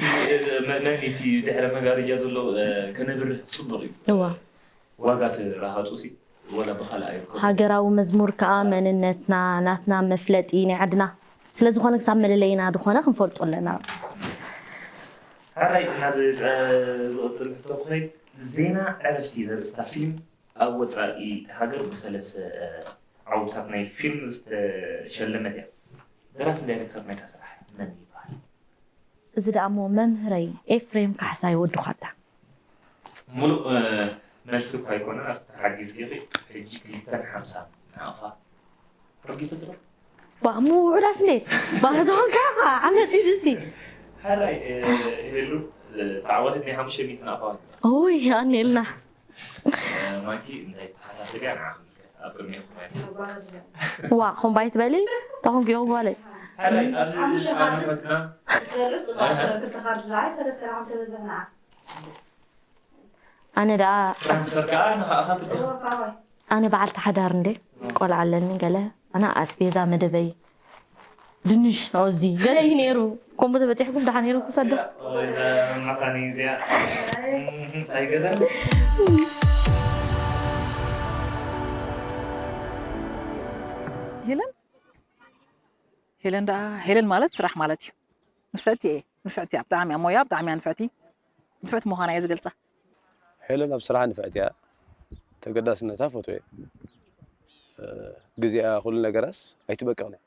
መ- መን እቲ ድሕረ መጋረጃ ዘሎ ከነብርህ ፅቡቅ እዩ እዋ ዋጋ ትረሃፁ ሲ ወላ ብካልእ ኣይርከቡ ሃገራዊ መዝሙር ከዓ መንነትና ናትና መፍለጢ ናይ ዓድና ስለዝኾነ ክሳብ መለለይና ዝኾነ ክንፈልጦ ኣለና ሓራይ ናብ ዝቕፅል ሕቶ ክኸይድ ዜና ዕረፍቲ ዘርእስታ ፊልም ኣብ ወፃኢ ሃገር ብሰለስተ ዓውታት ናይ ፊልም ዝተሸለመት እያ ደራስን ዳይሬክተር ናይታ ስራሕ መን ይበሃል እዚ ደኣ እሞ መምህረይ ኤፍሬም ካሕሳይ ወዲ ኳዳ ሙሉእ መልሲ እኳ ኣይኮነን ኣብቲ ተሓጊዝኪ ኢኺ ሕጂ ክልተን ሓምሳን ንኣኻ ረጊሰ ትሎ ዋ ምውዕዳት እንዴ ባህዞን ከዓ ዓመፂ ዝሲ ሓራይ ይህሉ ተዓዋቲት ናይ ሓሙሽተ ሚእቲ ንኣኻ ኦይ ኣኔልና ማኪ እንታይ ተሓሳስብ እያ ንዓ ኣብ ቅድሚኹም ዋ ኾምባይ ትበሊ ተኾንኪ ጓለይ ሓራይ ኣብዚ ዝፃወትና ኣነ ደኣ ትራንስፈር ከዓ ንኻእኻ ብትኽ ኣነ በዓልቲ ሓዳር እንደ ቆልዓ ኣለኒ ገለ ኣነ ኣስቤዛ መደበይ ድንሽ ኣብዚ ገለ እዩ ነይሩ ከምኡ ተበፂሕኩም ደሓ ነይሩ ክሰዶ ማካኒ እዚኣ ኣይገዛን ሄለን ሄለን ደኣ ሄለን ማለት ስራሕ ማለት እዩ ንፍዕቲ እየ ንፍዕቲ እያ ብጣዕሚ እያ ሞያ ብጣዕሚ እያ ንፍዕቲ ንፍዕቲ ምዃና እየ ዝገልፃ ሄለን ኣብ ስራሓ ንፍዕቲ እያ ተገዳስነታ ፈትወ ግዜኣ ኩሉ ነገራስ ኣይትበቅቕን እያ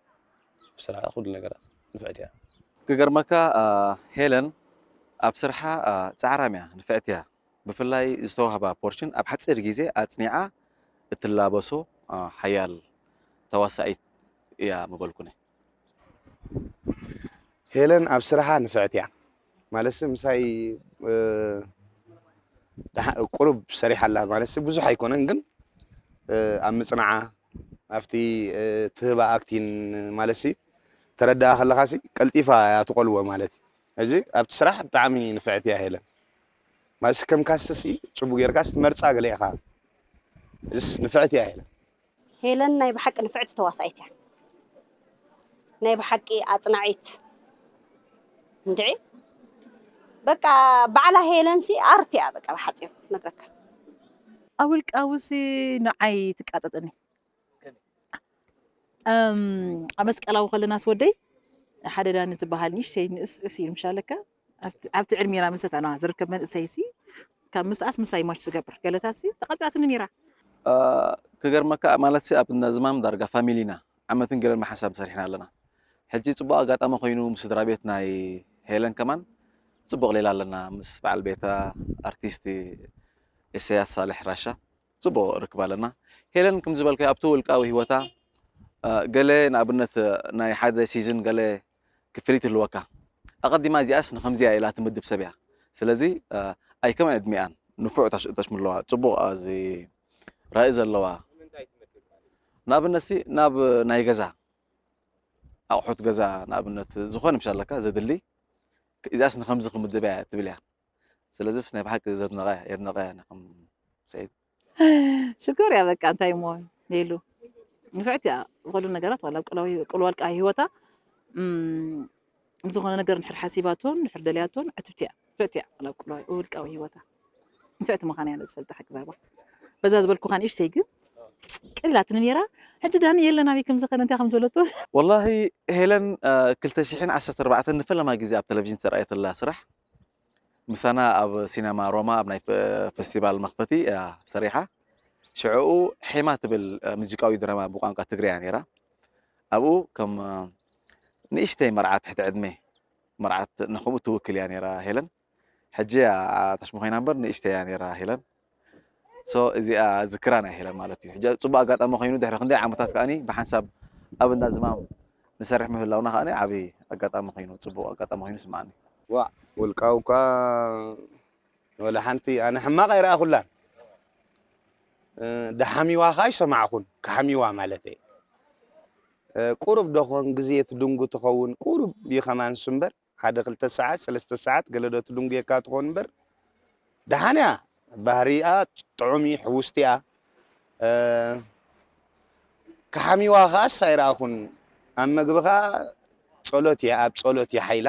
ስራሓ ኩሉ ነገራት ንፍዕቲ እያ ክገርመካ ሄለን ኣብ ስርሓ ጻዕራም እያ፣ ንፍዕቲ እያ። ብፍላይ ዝተዋህባ ፖርሽን ኣብ ሓጺር ግዜ ኣጽኒዓ እትላበሶ ሓያል ተዋሳኢት እያ ምበልኩ። ሄለን ኣብ ስርሓ ንፍዕቲ እያ ማለት ምሳይ ቁሩብ ሰሪሓ ኣላ ማለት ብዙሕ ኣይኮነን፣ ግን ኣብ ምፅናዓ ኣብቲ ትህባ ኣክቲን ማለት ተረዳኣ ከለኻ ቀልጢፋ እያ ትቆልዎ ማለት እዩ። ሕጂ ኣብቲ ስራሕ ብጣዕሚ ንፍዕቲ እያ ሄለን። ማለት ከም ካስትሲ ፅቡቅ ጌርካስ ትመርፃ ገለ ኢኻ። እስ ንፍዕቲ እያ ሄለን። ሄለን ናይ ብሓቂ ንፍዕቲ ተዋሳኢት እያ። ናይ ብሓቂ ኣጽናዒት። እንድዒ በቃ ባዕላ ሄለን ሲ ኣርት እያ በቃ ብሓጺሩ ክነግረካ። ኣብ ውልቃዊ ሲ ንዓይ ትቃጸጸኒ። እም፣ ኣብ መስቀላዊ ከለናስ ወደይ ሓደ ዳኒ ዝበሃል ንእሽተይ ንእስ እስ ኢሉ ምሻለካ ኣብቲ ኣብቲ ዕድሜና መሰታና ዝርከብ መንእሰይ ሲ ካብ ምስኣስ ምሳይ ማች ዝገብር ገለታት ሲ ተቐጻትኒ ነይራ። ክገርመካ ማለት ሲ ኣብ እነ ዝማም ዳርጋ ፋሚሊና ዓመትን ገለን ብሓንሳብ ሰሪሕና ኣለና። ሕጂ ጽቡቕ ኣጋጣሚ ኮይኑ ምስ ስድራ ቤት ናይ ሄለን ከማን ጽቡቕ ሌላ ኣለና፣ ምስ በዓል ቤታ ኣርቲስት ኢሰያስ ሳልሕ ራሻ ጽቡቕ ርክብ ኣለና። ሄለን ከም ዝበልካዮ ኣብቲ ውልቃዊ ህይወታ ገለ ንኣብነት ናይ ሓደ ሲዝን ገለ ክፍሊት ይህልወካ። ኣቐዲማ እዚኣስ ንኸምዚኣ ኢላ ትምድብ ሰብ እያ። ስለዚ ኣይከመን ዕድሚኣን ንፉዕ ተሽምለዋ ጽቡቕ እዚ ራኢ ዘለዋ ንኣብነት ሲ ናብ ናይ ገዛ ኣቑሑት ገዛ ንኣብነት ዝኾነ ምሽ ኣለካ ዘድሊ እዚኣስ ንኸምዚ ክምድብ እያ ትብል እያ። ስለዚስ ናይ ብሓቂ ዘድነቐ የድነቐ ንኸም ሰይድ ሽኮር እያ በቃ እንታይ እሞ ሌሉ ንፍዕቲ እያ። ዝኸሉ ነገራት ዋላ ቁልዋልቃ ህይወታ ዝኾነ ነገር ንድሕር ሓሲባቶን ንድሕር ደልያቶን ዕትብቲ እያ ንፍዕቲ እያ። ዋላ ቁልዋይ ውልቃዊ ህይወታ ንፍዕቲ ምዃና እያ ዝፈልጣ ሓቂ ዛባ በዛ ዝበልኩኻ ንእሽተይ ግን ቅር ኢላትኒ ነይራ። ሕጂ ዳኒ የለን ኣበይ ከም ዝኸነ እንታይ ከም ዝበለቶ ወላሂ ሄለን ክልተ ሽሕን ዓሰርተ ኣርባዕተን ንፈለማ ግዜ ኣብ ቴሌቪዥን ዝተረኣየትላ ስራሕ ምሳና ኣብ ሲነማ ሮማ ኣብ ናይ ፈስቲቫል መኽፈቲ እያ ሰሪሓ። ሽዕኡ ሔማ ትብል ሙዚቃዊ ድራማ ብቋንቋ ትግርያ ነይራ። ኣብኡ ከም ንእሽተይ መርዓት ትሕቲ ዕድመ መርዓት ንኸምኡ ትውክል እያ ነይራ ሄለን። ሕጂ እያ ተሽሙ ኮይና እምበር ንእሽተይ እያ ነይራ ሄለን። ሶ እዚኣ ዝክራ ናይ ሄለን ማለት እዩ። ሕጂ ፅቡቅ ኣጋጣሚ ኮይኑ ድሕሪ ክንደይ ዓመታት ከዓኒ ብሓንሳብ ኣብ እንዳ ዝማም ንሰርሕ ምህላውና ከዓኒ ዓብይ ኣጋጣሚ ኮይኑ ፅቡቅ ኣጋጣሚ ኮይኑ ይስምዓኒ። ዋእ ውልቃዊ እኳ ወላ ሓንቲ ኣነ ሕማቕ ኣይረኣኹላን። እ፣ ደሓሚዋ ኸኣ ኣይሰማዕኹን፣ ክሓሚዋ ማለተይ። እ፣ ቁሩብ ዶ ኾን ግዜ ትድንጉ ትኸውን፣ ቁሩብ እዩ ኸማንሱ እምበር፣ ሓደ ክልተ ሰዓት፣ ሰለስተ ሰዓት ገለ ዶ ትድንጉየካ ትኾን እምበር፣ ደሓን እያ። ባህሪኣ ጥዑም እዩ፣ ሕውስቲ እያ። እ፣ ክሓሚዋ ኸኣስ ኣይረኣኹን። ኣብ መግቢ ኸኣ ጸሎት እያ፣ ኣብ ጸሎት እያ ሓይላ።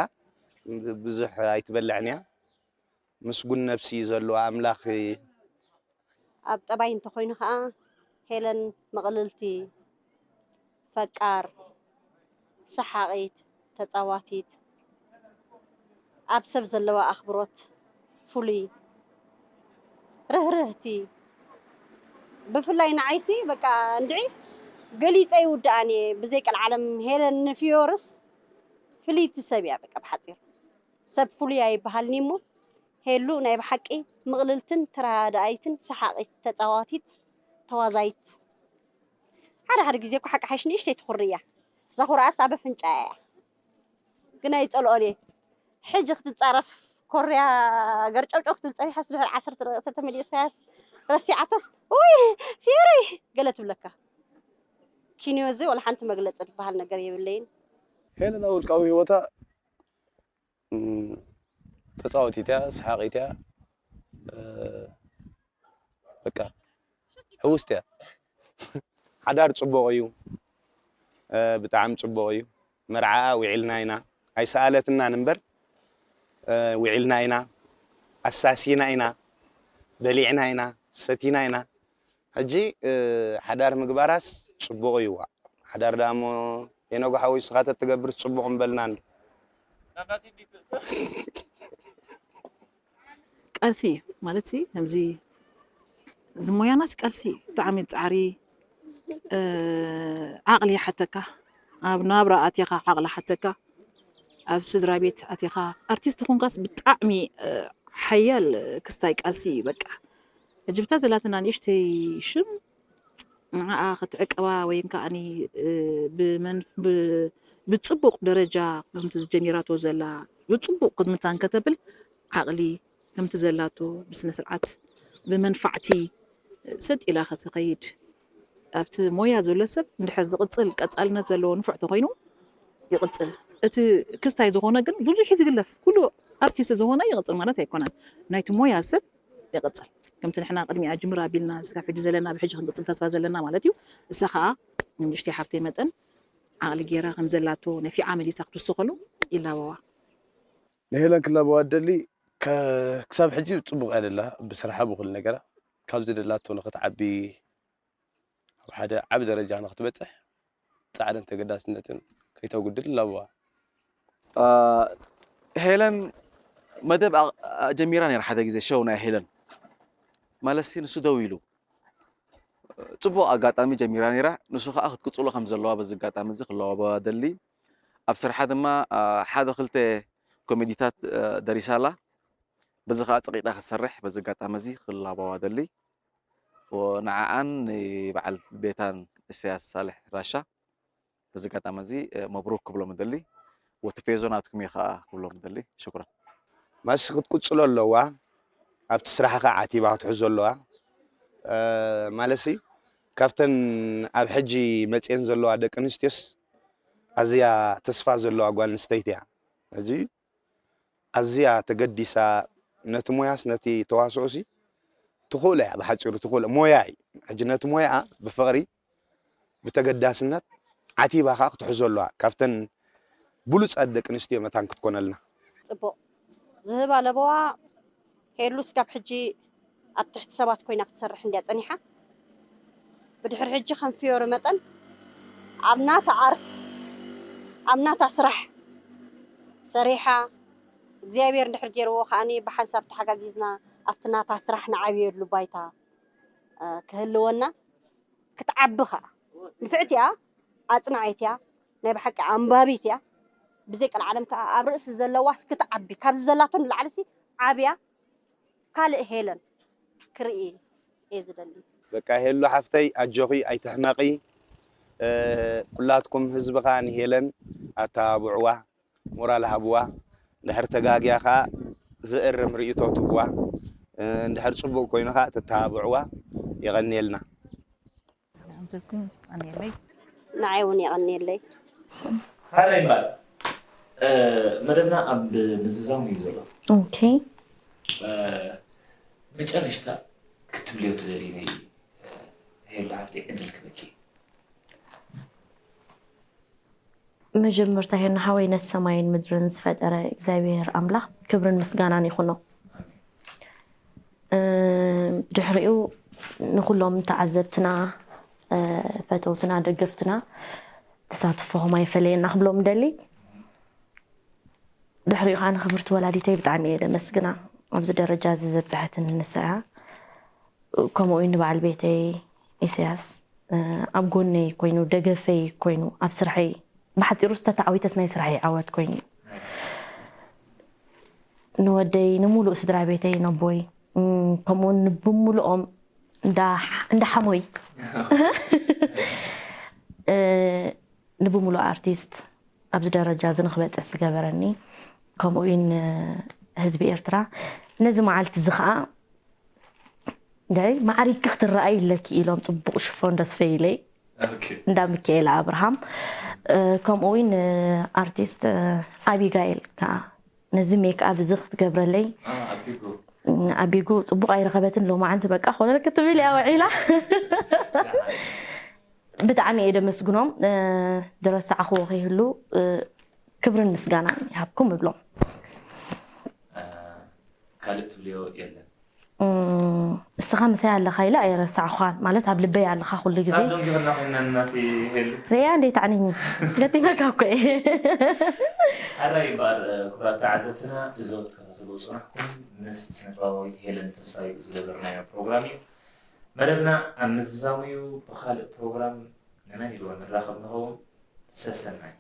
ብዙሕ ኣይትበልዕን እያ። ምስጉን ነብሲ እዩ ዘለዋ ኣምላኽ። ኣብ ጠባይ እንተኾይኑ ኸኣ ሄለን ምቕልልቲ፣ ፈቃር፣ ሰሓቒት፣ ተጻዋቲት፣ ኣብ ሰብ ዘለዋ ኣኽብሮት ፍሉይ፣ ርህርህቲ፣ ብፍላይ ንዓይሲ በቃ እንድዒ ገሊጸ ይውድኣን እየ ብዘይ ቀልዓለም ሄለን ንፊዮርስ ፍልይቲ ሰብ እያ በቃ ብሓጺር ሰብ ፍሉይ ኣይበሃልን'ሞ ሄሉ ናይ ብሓቂ ምቕልልትን ተረዳኣይትን ሰሓቒት ተጻዋቲት ተዋዛይት ሓደ ሓደ ግዜ እኮ ሓቂ ሓይሽ ንእሽተይ ትኹሪ እያ እዛ ኩርኣስ ኣብ ኣፍንጫኣ እያ ግን ኣይጸልኦን እየ ሕጂ ክትጻረፍ ኮርያ ገርጨውጨው ክትብል ጸኒሓስ ድሕሪ ዓሰርተ ደቂቕ ተተመሊስካያስ ረሲዓቶስ ውይ ፊሪ ገለ ትብለካ ኪንዮ እዚ ወላ ሓንቲ መግለጺ ዝበሃል ነገር የብለይን ሄለና ውልቃዊ ህይወታ ተፃወቲት እያ፣ ሰሓቂት እያ። በቃ ሕውስቲ እያ። ሓዳር ፅቡቕ እዩ፣ ብጣዕሚ ፅቡቕ እዩ። መርዓኣ ውዒልና ኢና፣ ኣይሰኣለትናን እምበር ውዒልና ኢና፣ ኣሳሲና ኢና፣ በሊዕና ኢና፣ ሰቲና ኢና። ሕጂ ሓዳር ምግባራስ ፅቡቕ እዩ። ሓዳር ደኣ እሞ የነጉ ሓወይ ንስኻ ተትገብርስ ፅቡቕ ምበልና እንዶ። ቃልሲ ማለት ሲ ከምዚ ዝሞያናስ ቃልሲ ብጣዕሚ ፃዕሪ ዓቕሊ ይሓተካ ኣብ ናብራ ኣትኻ ዓቕሊ ሓተካ ኣብ ስድራ ቤት ኣቲኻ ኣርቲስት ኾንካስ ብጣዕሚ ሓያል ክስታይ ቃልሲ እዩ። በቃ ሕጂ ብታ ዘላትና ንእሽተይ ሽም ንዓኣ ክትዕቀባ ወይም ከዓኒ ብመን ብፅቡቕ ደረጃ ከምቲ ዝጀሚራቶ ዘላ ብፅቡቕ ክትምታን ከተብል ዓቕሊ ከምቲ ዘላቶ ብስነ ስርዓት ብመንፋዕቲ ሰጥ ኢላ ከተኸይድ ኣብቲ ሞያ ዘሎ ሰብ እንድሕር ዝቕፅል ቀፃልነት ዘለዎ ንፉዕ ተኾይኑ ይቕፅል። እቲ ክስታይ ዝኾነ ግን ብዙሕ እዩ ዝግለፍ። ኩሉ ኣርቲስት ዝኾነ ይቕፅል ማለት ኣይኮነን። ናይቲ ሞያ ሰብ ይቕፅል። ከምቲ ንሕና ቅድሚኣ ጅምር ኣቢልና እስካብ ሕጂ ዘለና ብሕጂ ክንቅፅል ተስፋ ዘለና ማለት እዩ። እሳ ከዓ ንእሽተይ ሓፍተይ መጠን ዓቕሊ ገይራ ከም ዘላቶ ነፊዓ መሊሳ ክትውስኸሉ ይላበዋ። ንሄለን ክላበዋ ደሊ ክሳብ ሕጂ ፅቡቕ እያ ደላ ብስርሓ ብኩሉ ነገራ ካብዚ ደላቶ ንክትዓቢ ኣብ ሓደ ዓቢ ደረጃ ንክትበፅሕ ፃዕርን ተገዳስነትን ከይተጉድል ይላበዋ። ሄለን መደብ ጀሚራ ነይራ ሓደ ግዜ ሸው ናይ ሄለን ማለት ንሱ ደው ኢሉ ፅቡቕ ኣጋጣሚ ጀሚራ ነይራ። ንሱ ከዓ ክትቅፅሎ ከም ዘለዋ በዚ ኣጋጣሚ እዚ ክለዋበዋ ደሊ። ኣብ ስርሓ ድማ ሓደ ክልተ ኮሜዲታት ደሪሳ ኣላ። በዚ ከዓ ፀቂጣ ክትሰርሕ በዚ ኣጋጣሚ እዚ ክላበዋ ደሊ። ንዓኣን ንበዓል ቤታን ኢሳያስ ሳልሕ ራሻ በዚ ኣጋጣሚ እዚ መብሩክ ክብሎም ደሊ። ወትፌዞ ናትኩም እዩ ከዓ ክብሎም ደሊ። ሽኩራን። ማሲ ክትቅፅሎ ኣለዋ። ኣብቲ ስራሕኻ ዓቲባ ክትሕዞ ኣለዋ። ማለትሲ ካብተን ኣብ ሕጂ መፅየን ዘለዋ ደቂ ኣንስትዮስ ኣዝያ ተስፋ ዘለዋ ጓል ኣንስተይቲ እያ። ሕጂ ኣዝያ ተገዲሳ ነቲ ሞያስ ነቲ ተዋስኦሲ ትኽእሎ እያ። ብሓፂሩ ትኽእሎ ሞያ እዩ። ሕጂ ነቲ ሞያኣ ብፍቕሪ ብተገዳስነት ዓቲባ ከዓ ክትሕዞ ኣለዋ። ካብተን ብሉፃት ደቂ ኣንስትዮ መታን ክትኮነልና። ፅቡቕ ዝህባ ለበዋ ሄሉ ስጋብ ሕጂ ኣብ ትሕቲ ሰባት ኮይና ክትሰርሕ እንድያ ፀኒሓ። ብድሕሪ ሕጂ ከም ፍዮሪ መጠን ኣብ ናታ ኣርት ኣብ ናታ ስራሕ ሰሪሓ እግዚኣብሔር እንድሕር ገይርዎ ከዓኒ ብሓንሳብ ተሓጋጊዝና ኣብቲ ናታ ስራሕ ንዓብየሉ ባይታ ክህልወና ክትዓቢ ከዓ ንፍዕቲ እያ ኣፅናዒት እያ ናይ ብሓቂ ኣንባቢት እያ ብዘይ ቀልዓለም ከዓ ኣብ ርእሲ ዘለዋስ ክትዓቢ ካብዚ ዘላቶ ንላዕሊ ሲ ዓብያ ካልእ ሄለን ክርኢ እየ ዝደሊ። በቃ ሄሉ ሓፍተይ ኣጆኺ ኣይትሕመቒ። ኩላትኩም ህዝቢ ኸኣ ንሄለን ኣተባብዕዋ፣ ሞራል ሃብዋ። እንድሕር ተጋግያ ኸኣ ዝእርም ርእይቶ ትህብዋ። እንድሕር ጽቡቕ ኮይኑ ኸኣ ተተባብዕዋ። የቐንየልና። ንዓይ እውን የቐንየለይ። ሓራይ እምበኣር መደብና ኣብ ምዝዛሙ እዩ ዘሎ። ኦኬ። መጨረሽታ ክትብልዮ ትደልይ ናይ ሄሉ ሓፍተይ ዕድል ክበኪ። መጀመርታ ሄኖ ሓወይ ነቲ ሰማይን ምድርን ዝፈጠረ እግዚኣብሔር ኣምላኽ ክብርን ምስጋናን ይኹኖ። ድሕሪኡ ንኹሎም ተዓዘብትና፣ ፈተውትና፣ ደገፍትና ተሳትፎኹም ኣይፈለየና ክብሎም ደሊ። ድሕሪኡ ከዓ ንክብርቲ ወላዲተይ ብጣዕሚ እየ ደመስግና ኣብዚ ደረጃ እዚ ዘብፅሐትኒ ንሳ እያ። ከምኡ እውን ንበዓል ቤተይ ኢሳያስ ኣብ ጎነይ ኮይኑ ደገፈይ ኮይኑ ኣብ ስርሐይ ብሓፂሩ ዝተታዕዊተስ ናይ ስርሐይ ዓወት ኮይኑ እዩ። ንወደይ ንሙሉእ ስድራ ቤተይ ነቦይ ከምኡውን ንብሙሉኦም እንዳ ሓሞይ ንብሙሉእ ኣርቲስት ኣብዚ ደረጃ እዚ ንክበፅሕ ዝገበረኒ ከምኡ እውን ህዝቢ ኤርትራ ነዚ መዓልቲ እዚ ከዓ ዳይ ማዕሪግኪ ክትረኣይ ኣለኪ ኢሎም ፅቡቕ ሽፎን ደስፈ ኢለይ እንዳ ሚካኤል ኣብርሃም ከምኡ እውን ኣርቲስት ኣቢጋኤል ከዓ ነዚ ሜክኣፕ እዚ ክትገብረለይ ኣቢጉ ፅቡቕ ኣይረኸበትን ሎማዓንቲ በቃ ኮነ ክትብል እያ ውዒላ ብጣዕሚ እየ ደመስግኖም ድረሳዕኽዎ ከይህሉ ክብርን ምስጋናን ይሃብኩም እብሎም። ካልእ ትብልዮ የለን። እስኻ ምሳይ ኣለኻ ኢለ ኣይረሳዕኳን ማለት ኣብ ልበይ ኣለኻ ኩሉ ግዜ። ሳብ ደንጊርና ኮይና እናቲ ሄሉ። ሪያ እንዴት ኣዕኒኒ ገጢመካ እኮ እየ። ሓራይ እምበኣር ክቡራት ተዓዘብትና እዞም ትከታተልዎ ዝፀናሕኩም ምስ ስነጥበባዊት ሄለን ተስፋይ ዝገበርናዮ ፕሮግራም እዩ። መደብና ኣብ ምዝዛሙ እዩ። ብኻልእ ፕሮግራም ንመን ኢልዎ ንራኸብ ንኸውን። ሰሰናይ።